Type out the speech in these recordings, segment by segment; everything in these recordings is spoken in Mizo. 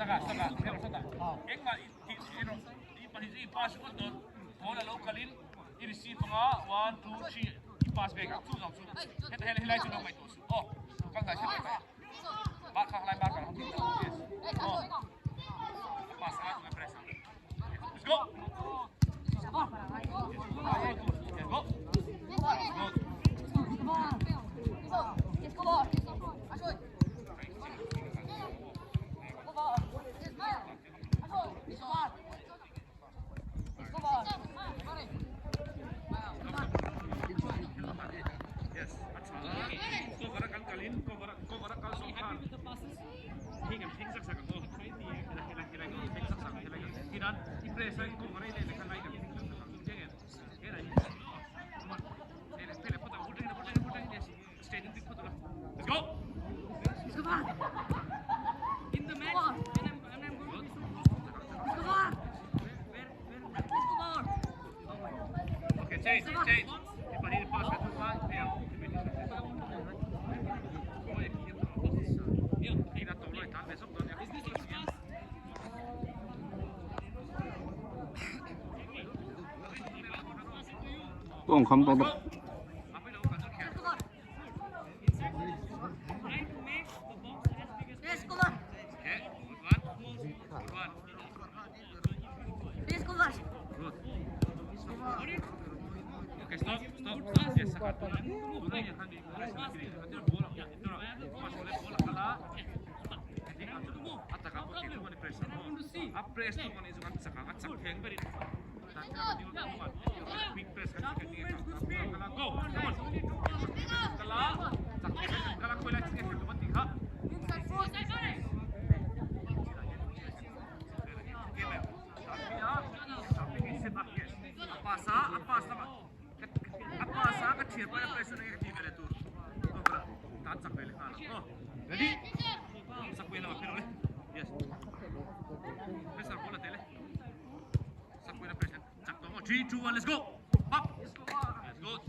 Saka, saka, hero sata. Engmah i tih erawh i pahnih chu i pass ringawt dawn. Ball a lo kalin i receive anga one, two, three i pass vek ang chu zawng chu. Heta hian helai chu lo ngaihtuah suh. Aw, kal hnai hret mai. Bak kha helai bak ang. Yes. Aw. Pass anga tunge press ang. Let's go. Yes, go. Good. Yes, a tha. Cover a kan kalin, cover a cover a kal zawng khan. Thing an thing sak sak ang aw. Helai helai helai kan thing sak sak helai kan tinan i press a i cover a i leh leh khan lai kan thing sak sak ang. Chiang em? Helai hi. Come on. Helai helai phawt ang. Vur vur vur yes. Straight in phawt ula. Let's go. In the match, when I'm going to be so where where Okay, change, change. I pahnih pass ka thung a, hei ang. Oi, hei na to loi tan ve zawk dawn nia. Is this your pass? Tawng kham tawh bawk. Try to make the box as big as possible. Okay, good one. Good one. Good. Okay, stop, stop, stop. Yes, saka. Tuna hian han press na kiri. Atir ball, atir pass le ball kala. A taka pawh thei thung ani press ang aw. A press thung ani chu kan chak ang, a chak theng berin. Quick press kan chak nge kala go. Come on. Kala chak theng kala khoi lai chak theng ti kha. A pass a, a pass lama. A pass a ka thian pa press na ka ti ve le tur. Go kala. Tan chak ve le nghal. Oh. Ready? Sak ve lama phero le. Yes. Pressure ball a te le. Sak ve na pressure. Chak tawh maw? 3 2 1 let's go. Up. Yes, good.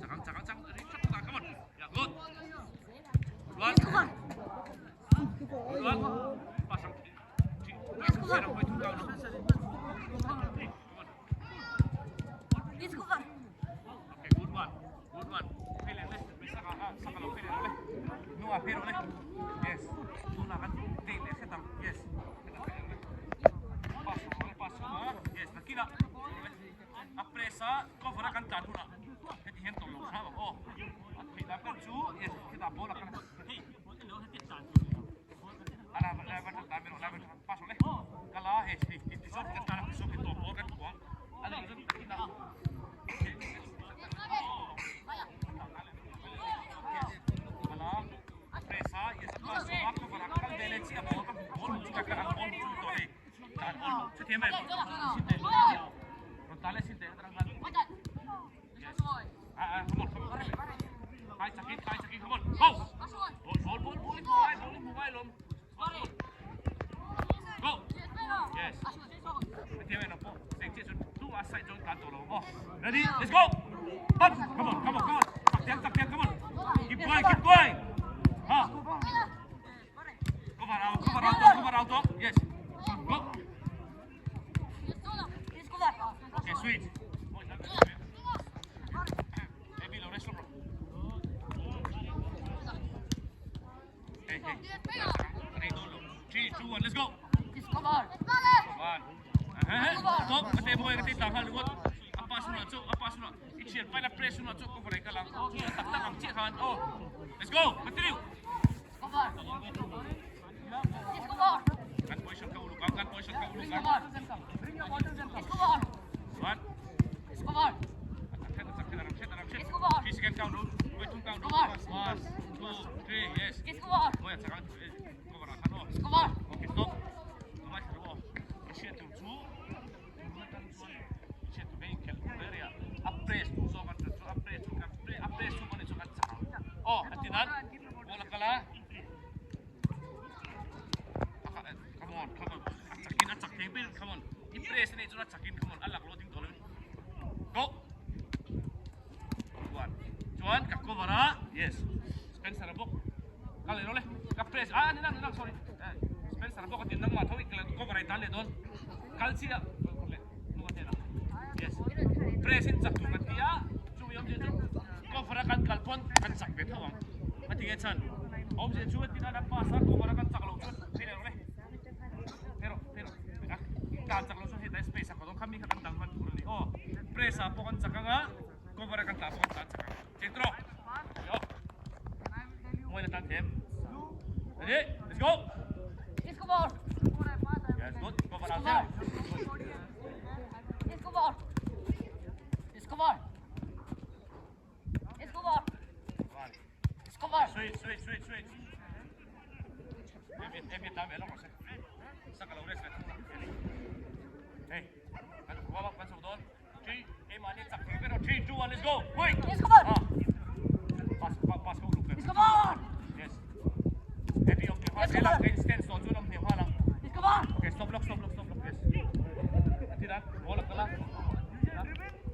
Chak ang chak ang chak. Ready, chak tawh come on. Yeah, good. Good one. Good one. Pass ang. Zero point two down. Come on. Okay, good one. Good one. Phele le. Saka saka lo phele le. Nunga phele le. Yes. Tuna kan te le khetang. Yes. Pass le pass ma. Yes, nakina. A press a cover a kan tlan huna. Heti hian tawlh lo hram ang aw. A theih dan ber chu yes, khitah ball a kan hei. Ala la va tan mi la va pass le. Kala hei hei ti zawk kan tlan a ti zawk hi tawp ball kan kuang. Ani chu nakina. Kala press a yes a pass a cover a kal ve le chi a ball ka ball chu ka ka ball chu tawh hei. Tan ball chu thiam em. Sin te. Ron tan le sin te atrang han. Yes. Ah ah come on come on. Kai chakin kai chakin come on. Go. Ball ball ball ball mu ngai ball mu ngai lom. Go. Yes. Thiam em po. Seng che chu tu a side zone tan tawh lo. Oh. Ready? Let's go. Up. Come on come on come on. Chak thiam chak thiam come on. Keep going keep going. Ha. Cover out cover out cover out Yes. Go. Okay, sweet. Maybe lo rest bro. Hey, hey. Ready, 3, 2, 1, let's go. One. Stop. Kate boy, kate tang hal luat. Apa suna chu, apa suna. I thian pai la press suna chu cover ai kalang. Oh, tak tak ang chi khan. Oh. Let's go. Continue. Kan position ka uluk kan position ka uluk One. Atak atak arak set arak set. 3 second count down. Wait, two count down. 1, 2, 3, yes. Boy, atak ang cover ang oh. Okay, stop. Tumai sa oh. Siya tu chu. Siya tu main kel area. Up press tu so kan chu up press tu kan up press tu kan chu kan chak. Oh, atinan. Bola kala. Come on, come on. Achakin, achak theng bil, come on. I press ni chu achakin, come on. Alak loading tolo. Go. One. Chuan ka cover a. Yes. Spencer bok. Kal le. Ka press. Ah, ni lang, ni lang, sorry. Spencer bok. Kal chiah Yes. Press in chak tur kan ti a, chumi awmzia chu cover a kan kal pawn kan chak ve tho ang. A ti nge chhan? Awmzia chu a tina a pass a, cover a kan chak loh chuan phei leh rawh le. Phei rawh, phei rawh. A tlan chak loh chuan hetlai space a kawt awm kha mi kha kan dang hman tur a ni aw. Press ah pawh kan chak ang a, cover a kan tlah pawh kan tlan chak ang. Check rawh. Yo. Mawi na tan them. Ready? Let's go. Let's go ball. Yes, good. Go for out. Let's go ball. Let's go ball. Let's go ball. Let's go ball. Switch, switch, switch, switch. Em em tam ve lo se. Saka lo rest ve. Hey. Kan warm up kan so don. 3, keimahni chak thei ber aw, 3, 2, 1, let's go! Quick! Let's go ball! Ah. Pass, pass, pass ko luk Let's go ball! Yes. Happy om hne Let's go hal ball! ang stand so chuan om hne hal ang. Let's go ball! Okay, stop block, stop block, stop block. Yes. Atira, ball akala.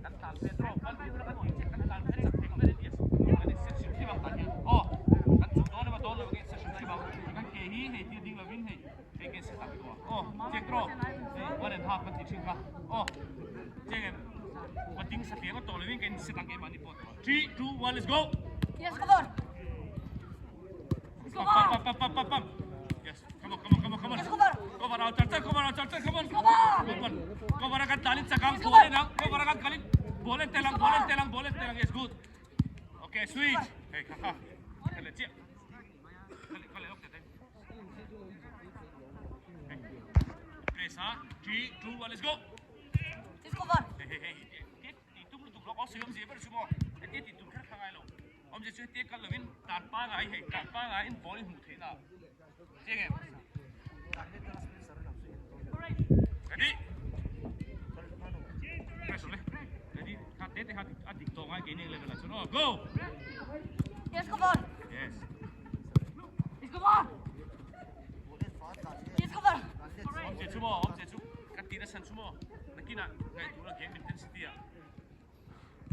Kan tlan pe tro, bal bi kan ti kan tlan pe chak thei ber yes. Kan set shim shim ang tan hian. Oh, kan chu don ma don lo ke set shim shim ang. Kan ke hi hei ti ding lovin hei. Hei ke set tak to. Oh, check tro. Hei, one and half kan ti thin kha. Oh. Chiang em? Va ding satliah ngawt tawh lovin ka inset ang keimahni pawh tawh. 3, 2, 1, let's go! Yes, come on! Let's go, Pam, ball! pam, pam, pam, pam, pam. Yes, come on, come on, come on, come on. Let's go, ball! Cover out, char, char, cover out, char, char, come on. Let's go, ball! Come on. Cover kan talin chakang, Let's go, ball ball! en ang, cover kan kalin. Ball en telang, Let's go, ball en ball! telang, ball en telang. Yes, good. Okay, switch. Hey, kaka. Kale, chia. Kale, kale, okay, then. Hey. Press, ha? 3, 2, 1, let's go. Let's go, ball! Hei hei hei ti ti tum lutuk lawk aw sawi awmzia ber chu maw hetia ti tum kher kha ngai lo awmzia chu hetia kal lovin tan pangai hei tan pangai in ball in hmuh theih na chiang em ready press awle ready kha te te kha a dik tawh ngai keini level ah chuan aw go Let's go ball! Yes Let's go ball! Let's go ball! Awmzia chu maw awmzia chu ka tih nasa chu maw Nakinah ngaihtuahna game intensity ah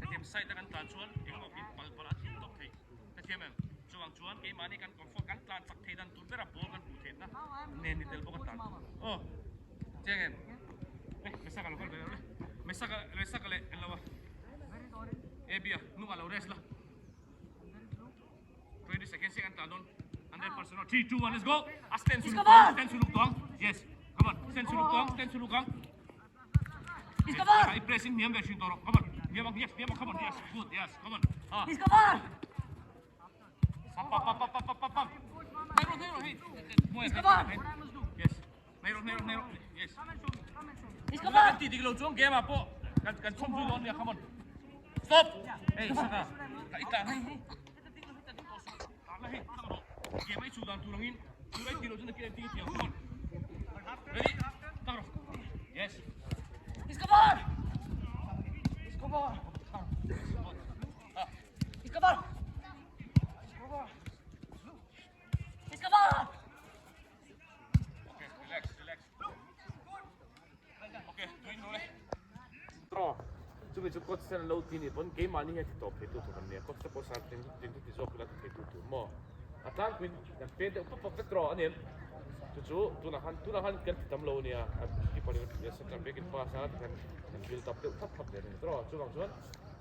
hetiang side a kan tlan chuan engemaw in pal palh a thlum tawp thei ka thiam em? Chuvang chuan keimahni kan comfort kan tlan chak thei dan tur bera ball kan hmuh theihna nen ni tel bawk a tlan aw chiang em? Eh Mesaka lo kal ve lo le Mesaka Mesaka leh en lo a Abby a hnungah lo rest la 20 seconds chiah kan tlan dawn 100% aw 3 2 1 let's go a stand suluk tawng stand suluk tawng yes come on stand suluk tawng stand suluk ang I press in hniam ve thin tawh rawh come on hniam ang yes hniam ang come on yes good yes come on ah pam pam pam pam pam pam pam nei rawh nei rawh hei hmuai hei yes nei rawh nei rawh nei rawh yes kan ti dik lo chuang game ah pawh kan kan chhawm zui dawn nia come on stop hei saka ka i tlan hei hei tlan la hei tlang rawh game a i chu dan tur angin tur a i ti lo chuan nakin engtin i ti ang come on ready tlang rawh yes Okay, relax, relax. Okay, tuin ru le. Tro, chumi chu coach ten an lo ti nih pawn keimahni hi a ti tawp thei tu tur an nia, coach te pawh san tling tling chu ti zawk ila ti thei tu tur maw? A tlangpuiin kan pen deuh pawp pawp vek tro a ni em? Chu chu tunah khan tunah khan kan ti tam lo ania, kan keeper in centre back in pass a tikhan kan build up deuh thap thap nen a ni tro, chuvang chuan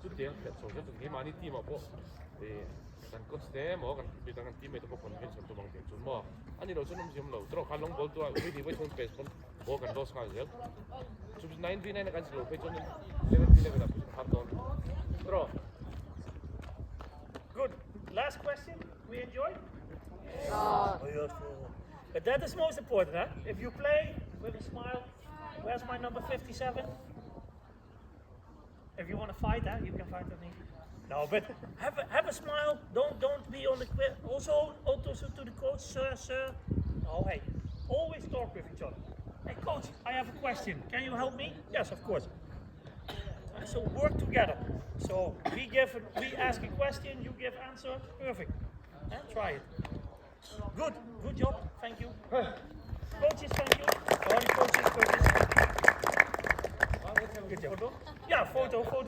chutiang hriat chho zet chu keimahni team ah pawh ih kan coach te emaw kan midang kan teammate te pawh convince an tum ang tih chu maw? A ni lo chuan awmzia awm lo tro khan lawng bawl tua vawi hnih vawi thum pace pawn Ball kan loss nghal zel. Chu 9v9 a kan si lo phei chuan 11v11 ah phei chuan har dawn. Draw. Good. Last question. We enjoy? Yeah. Beautiful. But that is most important, huh? If you play with a smile, where's my number 57? If you want to fight, huh? You can fight with me. No, but have a, have a smile. Don't don't be on the also also to the coach, sir, sir. Oh hey, always talk with each other. Hey coach, I have a question. Can you help me? Yes, of course. So work together. So we give we ask a question, you give answer. Perfect. And try it. Good, good job. Thank you. Coaches, thank you. Sorry, coaches, coaches. Good job. Yeah, photo, photo.